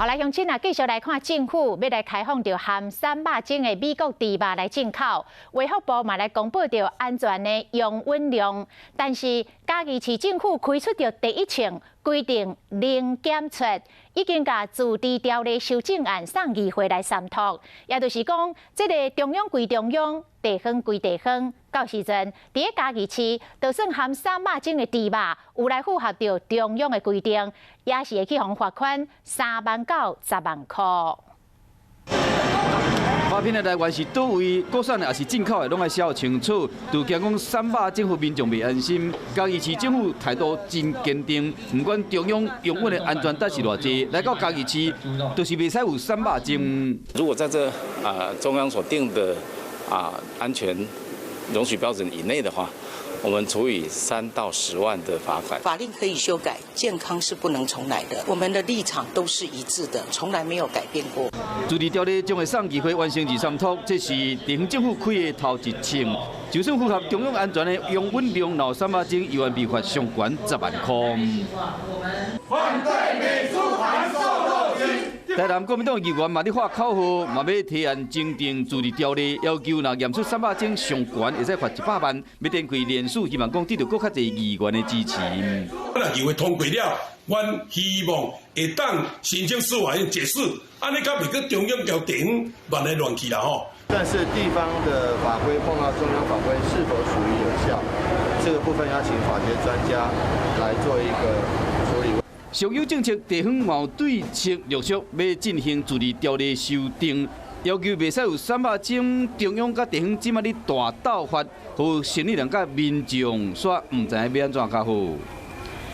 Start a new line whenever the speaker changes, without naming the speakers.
好來，鄉親啊，繼續來看政府欲來開放著含瘦肉精的美國豬肉來進口，衛福部嘛來公布著安全的容忍量，但是嘉義市政府開出著第一槍，規定零檢出，已經共自治條例修正案送議會來三讀，也就是講，這个中央歸中央，地方歸地方。到時陣，佇咧嘉義市，就算含瘦肉精的豬肉有來符合著中央的規定，也是會去予罰款3萬到10萬塊。
發片的來源是佗位，國產的抑是進口的，攏愛寫清楚。就驚講瘦肉精予民眾袂安心。嘉義市政府態度真堅定，毋管中央容忍的安全值是偌濟，來到嘉義市，就是袂使有瘦肉精。
如果在這中央所定的安全容許標準以內的話，我們處以3到10萬的罰款。
法令可以修改，健康是不能重來的。我們的立場都是一致的，從來沒有改變過。
自治條例將會送議會完成二三讀，這是地方政府開的頭一槍。就算符合中央安全的容忍量，若瘦肉精，猶原被罰上懸10萬塊。
反對美豬含瘦肉精。
台南國民黨議員嘛咧喊口號，嘛欲提案增訂自治條例，要求若驗出瘦肉精上懸，會使罰100萬。欲展開聯署，希望講得到閣較濟議員的支持。
若議會通過了，阮希望會當申請司法院解釋，按呢較袂閣中央共地方亂來亂去啦吼。
但是地方的法規碰到中央法規是否屬於有效，這個部分要請法學專家來做一個處理。
上有政策，地方嘛有對策陸續欲進行自治條例修訂，要求袂使有瘦肉精，中央佮地方這馬咧大鬥法，予生意人佮民眾煞毋知影欲按怎較好。